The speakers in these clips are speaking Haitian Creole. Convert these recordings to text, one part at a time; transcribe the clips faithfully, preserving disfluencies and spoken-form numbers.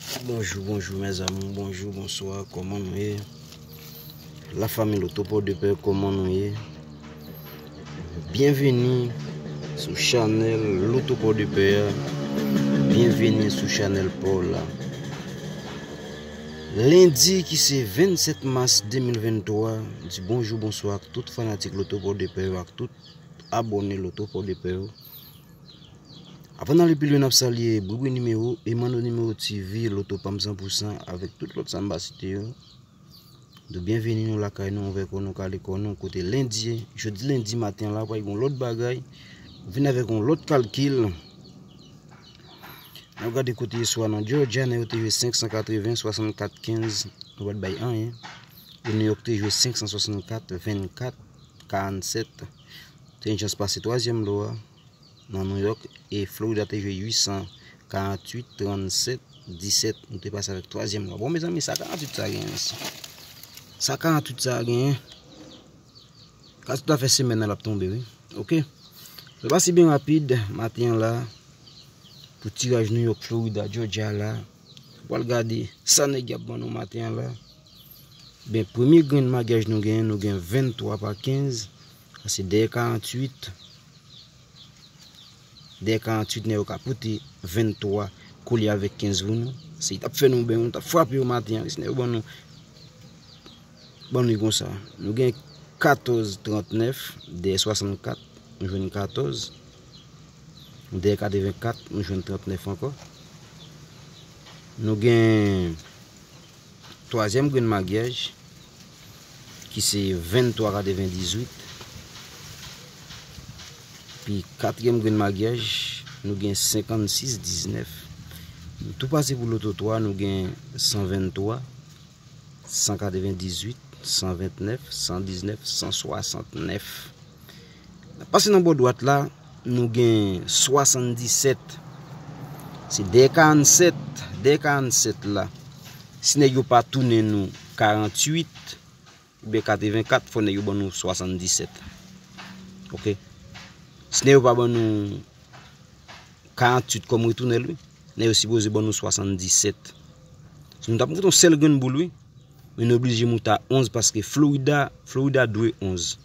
Bonjou, bonjou, mes amours, bonjou, bonswa, kòman nou ye? Lafanmi Loto Pòdepè, kòman nou ye? Byenveni sou chanèl Loto Pòdepè a. Byenveni sou chanèl pa w la. Lendi ki se vennsèt mas de mil venntwa, di bonjou, bonswa ak tout fanatik Loto Pòdepè yo, ak tout abòne Loto Pòdepè yo. Avan n ale pi lwen, n ap salye Bwibwi Nimewo, Emando Nimewo T V, Loto Pam san pou san, avèk tout lòt sa m pa site yo. Donk, byenveni nou lakay nou, ouvè kò nou, kale kò nou, kote lendi, jodi lendi maten la, pral gen yon lòt bagay. Vin avèk yon lòt kalkil. N ap gade kote yèswa nan Georgia, nèg yo te jwe senk san katreven, swasannkat kenz, nou pa t bay anyen. E New York te jwe senk san swasannkat, vennkat, karannsèt. Te gen chans pase twazyèm lo a nan New York, e Florida te jwe uit san karantuit, trannsèt, disèt. Nou te pase avèk twazyèm lo a. Bon, mezanmi, sa karantuit sa genyen isi? Sa karantuit sa genyen? Ka tout afè semèn nan l ap tonbe, wi. Oke. Nou pase byen rapid maten an la pou tiraj New York, Florida, Georgia la. Ou pral gade sa nèg y ap ban nou maten an la. Ben, premye grenn maryaj nou genyen, nou gen venntwa pa kenz. Sa se dèyè karantuit. Dèyè karantuit, nèg yo ka pote venntwa kole avèk kenz pou nou. Se, t ap fè nou byen, nou t ap frape yo maten an. Si nèg yo ban nou, ban nou konsa. Nou gen katòz trannèf, dèyè swasannkat, nou jwenn katòz. Dèyè katrevenkat, nou jwenn trannèf ankò. Nou gen twazyèm grenn maryaj, ki se venntwa katrevendizuit. Pi katriyèm grenn maryaj, nou gen senkannsis diznèf. Nou tou pase pou loto twa, nou gen san venntwa, san katrevendizuit, san ventnèf, san diznèf, san swasantnèf. N ap pase nan bò dwat la, nou gen swasanndisèt. Se dèyè karannsèt, dèyè karannsèt la. Si nèg yo pa tounen nou karantuit oubyen katrevenkat, fò nèg yo ban nou swasanndisèt. Oke? Si nèg yo pa ban nou karantuit kòm retounèl, wi, nèg yo sipoze ban nou swasanndisèt. Si nou t ap moute yon sèl grenn boul, wi. Men nou oblije moute a onz paske Florida, Florida dwe onz.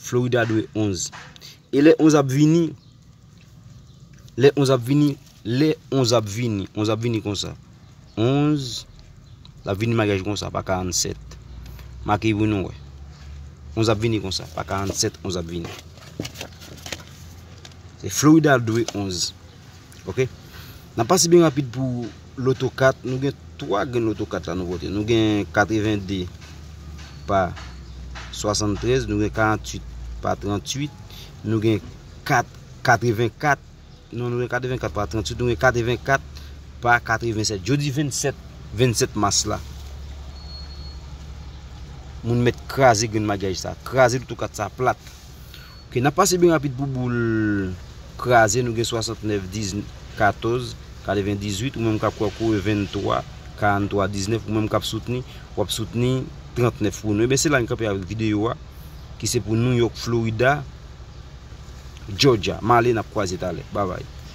Florida dwe onz. E lè onz ap vini, lè onz ap vini, lè onz ap vini, onz ap vini konsa. Onz, l ap vini maryaj konsa, pa karannsèt. Make pou nou wè. Onz ap vini konsa, pa karannsèt, onz ap vini. Se Florida dwe onz. Oke? N ap pase byen rapid pou loto kat. Nou gen twa grenn loto kat la nou pote. Nou gen katrevende pa swasanntrèz, nou gen karantuit pa trantuit, nou gen kat, katrevenkat, non, nou gen katrevenkat pa trantuit, nou gen katrevenkat pa katrevensèt. Jodi vennsèt, vennsèt mas la, moun mèt kraze grenn maryaj sa, kraze loto kat sa plat. Oke, n ap pase byen rapid pou boul kraze. Nou gen swasantnèf, diz, katòz, katrevendizuit. Ou menm k ap kwè kore venntwa, karanntwa, diznèf. Ou menm k ap soutni, w ap soutni trannèf pou nou. Ebyen, se la n kanpe avèk videyo a, ki se pou New York, Florida, Georgia. M ale, n ap kwaze talè. Babay.